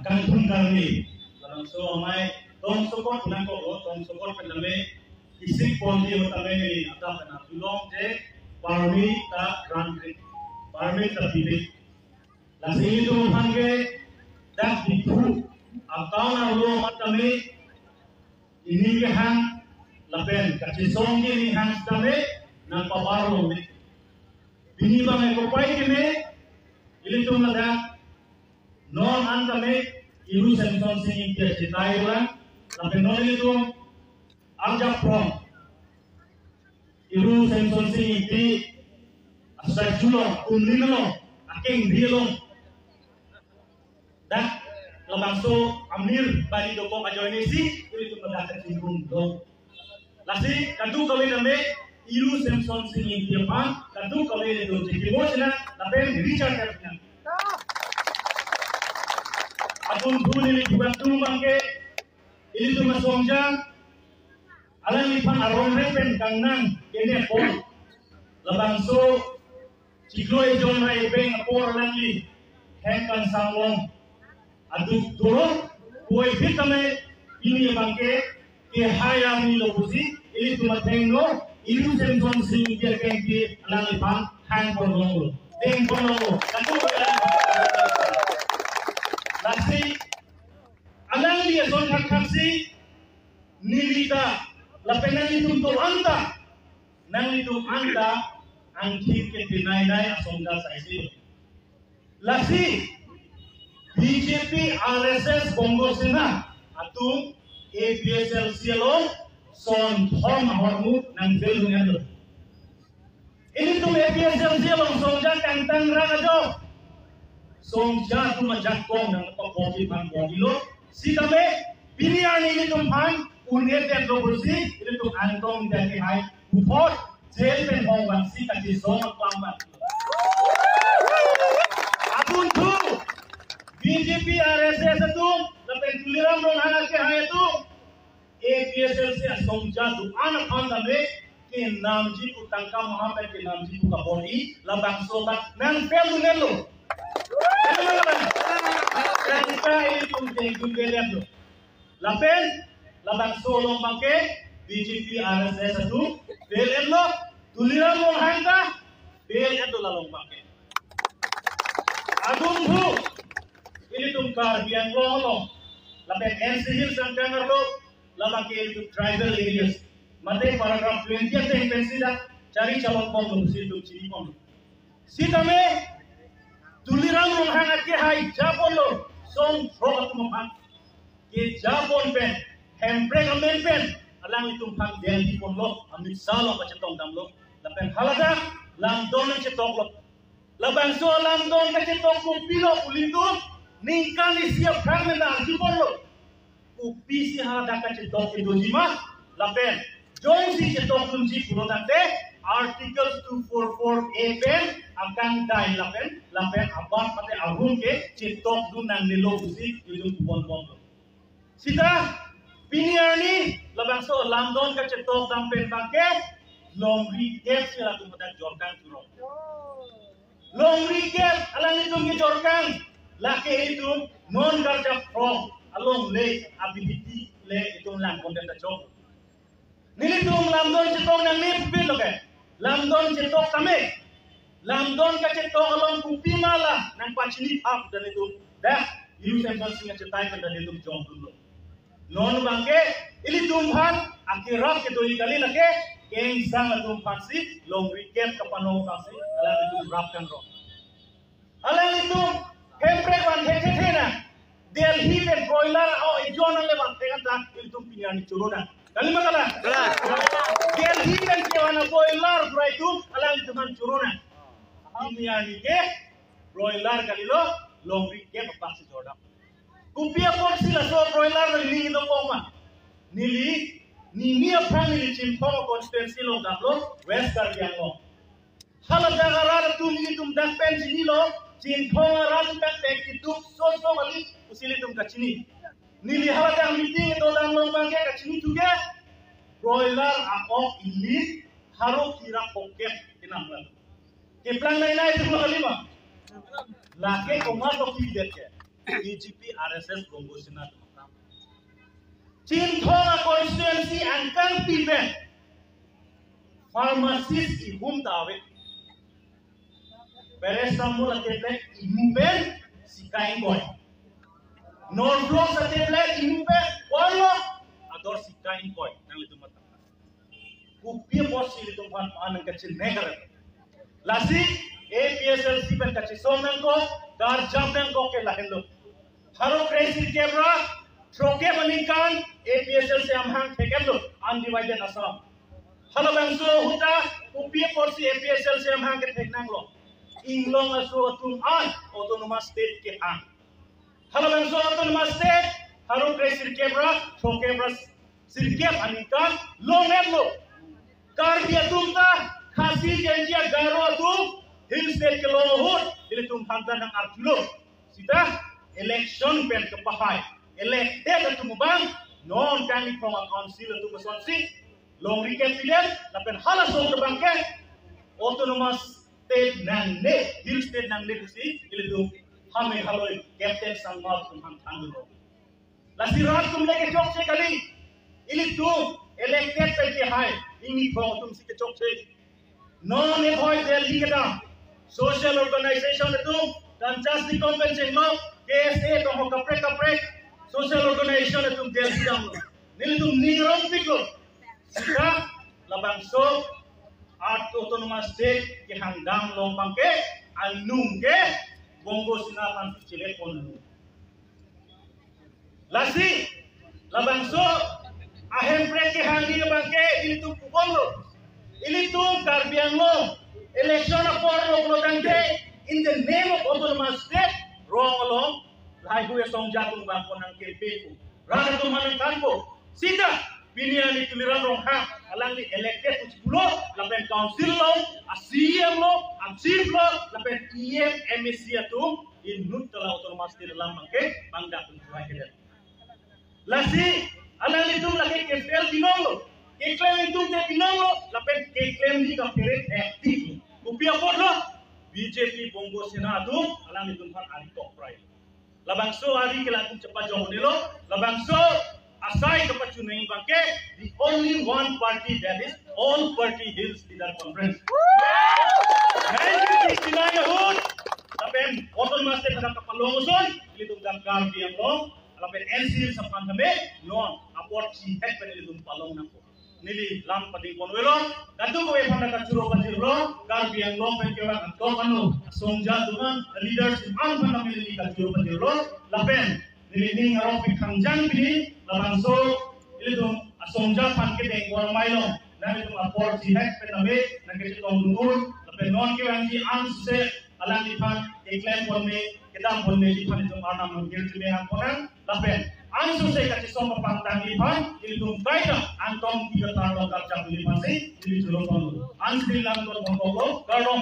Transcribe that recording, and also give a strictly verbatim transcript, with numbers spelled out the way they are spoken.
kangthum karmi. Labangso amei tong sokot nangkok lo, tong sokot pen tame isik ponji ho tame neli adap pen arjulong je permit ta grant-re, permit ta pi-re. Lasi ilitum aphan ke dak Diphu a-town arlo amat tame ining kehang lapen kachesongji ining hang tame nangpabar longle. Pini abang ke kopai keme, ilitum ladak non an tame Iru Semsonsing Ingti achetai lang, lapen non ilitum arjap prong Iru Semsonsing Ingti a-statue along, umlin along, akengri along dak labangso amir bali dokok ajoine si ilitum ladak kachinghon do. Lasi kadokave tame Iru Semsonsing Ingti aphan kadokave ilitum chekimo chenam lapen richard chenam. Adunthu neli bukan tum abang ke ilitum asongja alangliphan arong repen kangnang kene apor, labangso chiklo ejon ra ebeng apor alangli heng kangsang long aduk dolo puvoiphit tame pini abang ke kehai arni lo pusi ilitum athengno Iru Semsonsing Ingti akengti alangliphan hang pon longlo, deng pon longlo. Katu lasi alangli ason thakthak si neli ta lapen nanglitum do-an ta, nanglitum an ta angthir ke tinai nai asongja saisi. Lasi B J P, R S S, Bongo Sena atum A P H L C along son thom ahormu nang fail dungan lo. Ilitum A P H L C along songja kangtang rang ajo. Songja atum ajakong nangpabor-i aphan bor-ilo. Sitame pini arni ilitum aphan un-edetlo pusi ilitum Angtong Ingti akehai puthot jail pen hong vangsi kachesong aklam abang. Adunthu B J P, R S S atum lapen Tuliram Ronghang akehai atum A P H L C asongja do-an aphan tame kenamji pu tangka maha pen kenamji pu kabor-i labangso ta nang fail dungan lo. Tangka ilitum deng dungan lo. Lapen labangso along abang ke B J P, R S S atum fail-etlo, Tuliram Ronghang ta fail-etlo la along abang ke. Adunthu ilitum Karbi Anglong along lapen N C Hills angkang arlo labang ke ilitum tribal areas mate paragraph twenty ateng pensi dak chari chalon bomlo pusi ilitum chini bomlo. Sitame Tuliram Ronghang akehai japonlo, song throk atum aphan kejapon pen, hemprek amen pen alanglitum aphan Delhi ponlo, Amit Shah along kachetong damlo. Lapen haladak lamdon nangchetoklo. Labangso lamdon kachetok kopilo pu ilitum ningkan isi aphrang pen arju ponlo. Kopisi haladak kachetok kedoji ma lapen jongsi chetok dunji pulo tangte Article two four four A pen akangdai lapen lapen abang mate arum ke chetok dun nangnelo pusi ilitum pubon bomlo. Sita pini arni labangso lamdon kachetok dam pen abang ke longri kep si latum hadak jorkang churong. Longri kep alanglitum kejorkang, lake itum non karjap prong along le abibiti le itum lang konten ta chok. Nelitum lamdon chetok nangne pupit lo ke. Lamdon chetok tame. Lamdon kachetok along kopi ma la nangpachini thap dan itum dak Iru Semsonsing achetai pen dan itum jong dunlo. Non abang ke ilitum aphan akerap kedo-i kali, lake kengsang atum aphansi longri kep kapanong aphansi alanglitum rap kangrong. Alanglitum hemprek van the the the na Delhi pen broiler o ejon nangle van the kan ta ilitum pini arni choro na. Kali ma kala? Kala. Delhi pen kevan broiler brai tum alanglitum aphan choro na. Pini arni ke broiler kalilo, longri kep apaksi jordam. Kopi apotsi laso broiler neli do poma. Neli, neli aphan neli Chinthong constituency along damlo, West Karbi Anglong. Haladak arat atum nelitum dak pen chinilo, Chinthong arat dak pen keduk soso kali pusi ilitum kachini. Neli haladak meeting do dam along abang ke kachini thu ke, broiler a-ok ili haro kira pocket kenam lang. Keplang nai nai atum lo kali ma. Lake komat lo kidet ke. B J P, R S S, Bongo Sena atum akam. Chinthong a constituency angkang pi pen pharmacist ihum ta ave. Paracetamol a tablet ihum pen sika ingkoi. Norflox a tablet ihum pen one lakh ador sika ingkoi. Nanglitum matha. Kopi apotsi ilitum aphan anang kachinekar. Lasi A P H L C pen kachesong nangkok, karjap nangkok ke lahenlo. Pharo kre sirkep ra throkkep aningkan A P H L C amahang theketlo, undivided Assam. Halabangso ahut ta kopi apotsi A P H L C amahang kethek nanglo. Inglong aso atum an autonomous state kehang. Halabangso autonomous state, pharo kre sirkep ra throkkep ra sirkep aningkan longdetlo. Karbi atum ta, Khasi, Jaintia, Garo atum hill state kelong ahut ilitum aphan ta nang-arjulo. Seta election pen kepahai, elected atum abang non Kangniphong a council atum asonsi longri kep pidet, lapen halaso atum abangke autonomous state nangne, hill state nangne pusi ilitum ha Meghalaya Captain Sangma atum aphan thandunlo. Lasi rat atum le kechokche kali. Ilitum elected pen kehai, ingni thong atum si kechokche. Non avoid Delhi kedam social organization atum, Kanchas Nikom pen chenglo, K S A tong ho kaprek kaprek social organization atum Delhi damlo. Nelitum ning arongpiklo. Sika labangso art autonomous state kehang dam along abangke anung ke Bongo Sena aphan chile ponlo. Lasi labangso ahemprek kehang ding abangke ilitum pubomlo. Ilitum Karbi Anglong election apor lo pulo tangte, in the name of autonomous state, rong along lahai hui asongja atum abang ko nang campaign ko, rat atum aphan nangthanpo. Seta pini ani Tuliram Ronghang, alangli elected pusi pulo, lapen council along a C E M lo, a chief lo, lapen E M, M A C atum inut ta la autonomous state alam abangke bangdak atum chuai kedet. Lasi alanglitum lake kepel binonglo, keklem ingtungte binonglo, lapen keklemji kaphere thektik. Kopi apotlo? B J P Bongo Sena atum alanglitum aphan ari tok prai. Labangso ari ke latum chepajong nelo, labangso asai kepachuneng abangke the only one party, that is All Party Hills Leader Conference. Nineteen sixty-nine ahut lapen autonomous state hadak kapalong ason ilitum dak Karbi Anglong lapen N C Hills aphan tame non apor chihek pen ilitum palong nangpo. Neli lam pading pon avelo, kadokave aphan ta kachoro pajirlo, Karbi Anglong pen kevang atok ano asongja atum an, leaders atum an aphan neli kachoro pajirlo, lapen neli ning arongpik khangjang pini, labangso ilitum asongja aphan kedeng bor mailong, nanglitum apor chihek pen nave nangkachetong dungur, lapen non kevangji ansose alangliphan keklem ponme, kedam ponmeji aphan itum arnam nangkir chime hang ponang, lapen ansose kachesong apangtangji aphan ilitum kaita angtong kikatar lo karjap neli aphansi neli choro ponlo. Ansi lam ton pon kok lo, kardom.